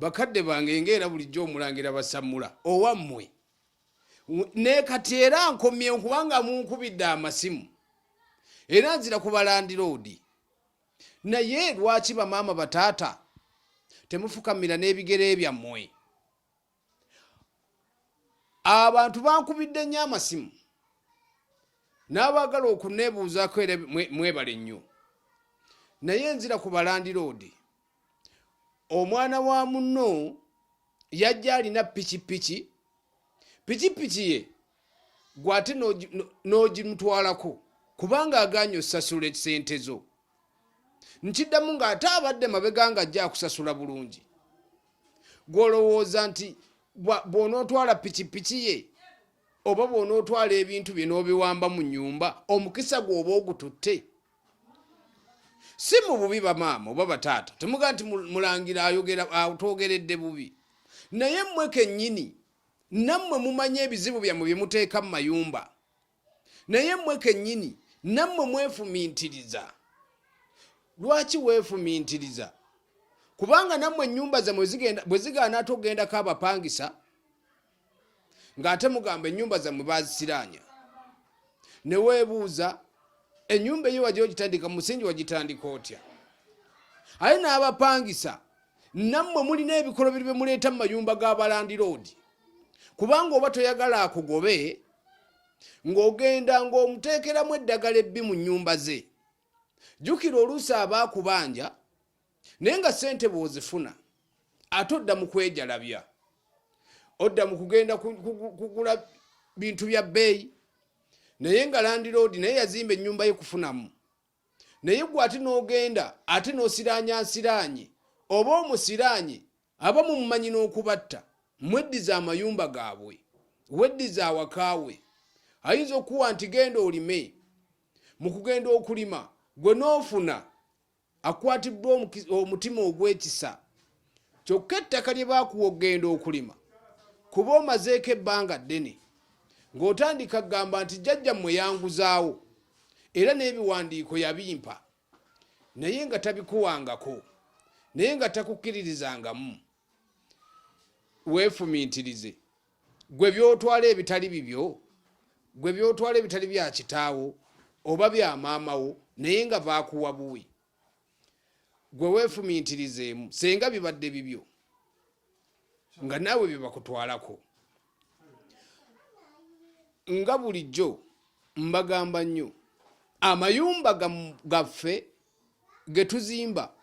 Bakadde bange, ngaera bulijjo omulangira Basammula owammwe, ne kati era nkomye kubanga munkubidde amasimu, era nzira ku balandiroodi. Naye lwaki bamaama, bataata, temufukamira n'ebigere byammwe? Abantu bankubidde nnyo amasimu n'abaagala okuneebuuzaako, era mwebale nnyo. Naye nzira ku balandiroodi. Omwana wa munno yajja alina pikipiki, pikipiki ye gwate n'ogimutwalako kubanga aganye osasula esente zo. Nkiddamu, ng'ate abadde mabega nga ajja akusasula bulungi. Gw'olowooza nti bw'onootwala pikipiki ye oba bw'onootwala ebintu bye n'obiwamba mu nnyumba, omukisa gw'oba ogututte? Si mu bubi, bamaama oba bataata, temugaa nti mulangira ayogera twogeredde bubi. Naye mmwe kennyini nammwe mumanye ebizibu byammwe bye muteeka mu mayumba. Naye mmwe kennyini nammwe mwefumintiriza. Lwaki weefumintiriza? Kubanga nammwe ennyumba zammwe bwe zigaana ate okugendako abapangisa, ng'ate mugamba ennyumba zammwe bazisiraanya. Ne weebuuza, ennyumba eyo wagi ogitandika mu musingi, wagitandika otya? Aye n'abapangisa nammwe mulina ebikolobero bye muleeta mu mayumba g'abalandiroodi, kubanga oba toyagala akugobe, ng'ogenda ng'omuteekeramu eddagala ebbi mu nnyumba ze. Jjukira, oluusi aba akubanja, naye nga ssente bw'ozifuna ate odda mu kwejalabya, odda mu kugenda kugula bintu bya bbeeyi. Naye nga landiroodi naye yazimba ennyumba ye kufunamu, naye gwe ate n'ogenda ate n'osiraanya nsiraanye oba omusiraanye. Abamu mumanyi n'okubatta, mweddiza amayumba gaabwe, weddiza awakaawe. Ayinza okukuwa nti genda olime. Mu kugenda okulima, gwe n'ofuna akwatiddwa omutima ogw'ekisa, kyokka ettaka lye baakuwa okugenda okulima, kuba omazeeko ebbanga ddene, ng'otandika kugamba nti jjajjammwe yanguzaawo era n'ebiwandiiko yabimpa, naye nga tabikuwangako, naye nga takukkiririzangamu. Weefumintirize gwe by'otwala ebitali bibyo, gwe by'otwala ebitali bya kitaawo oba bya maamawo, naye nga baakuwa buwi. Gwe weefumintirizeemu, senga bibadde bibyo nga naawe bye bakutwalako. Nga bulijjo mbagamba nnyo, amayumba gaffe ge tuzimba,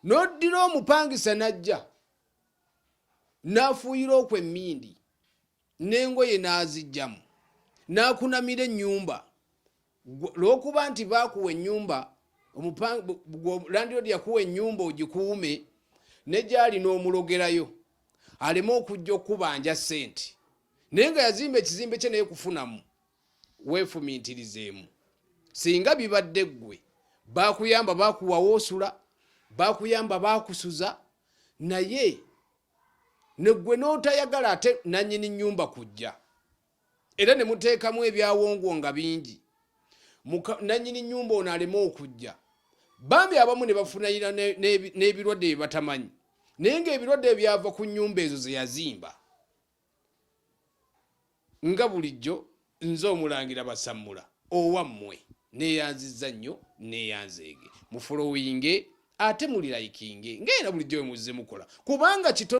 n'oddira omupangisa n'ajja n'afuuyira okwo emmindi n'engoye n'azijjamu n'akunamira ennyumba. Lw'okuba nti baakuwa ennyumba, landiroodi yakuwa ennyumba ogikuume, ne gyali n'omulogerayo aleme okujja okukubanja ssente, naye nga yazimba ekizimbe kye naye kufunamu. Weefumintirizeemu, singa bibadde ggwe, baakuyamba, baakuwa woosula, baakuyamba, baakusuza, naye neggwe n'otayagala ate nannyini nnyumba kujja, era ne muteekamu ebyawongo nga bingi, nannyini nnyumba ono aleme okujja. Bambi abamu ne bafunayira n'ebirwadde bye batamanyi, naye ng'ebirwadde ebyava ku nnyumba ezo ze yazimba. Nga bulijjo, nze omulangira Basammula owammwe, neeyanzizza nnyo, neeyanzeege. Mufolowinge ate mulirayikinge ngaera bulijjo bwe muzze mukola, kubanga kitono.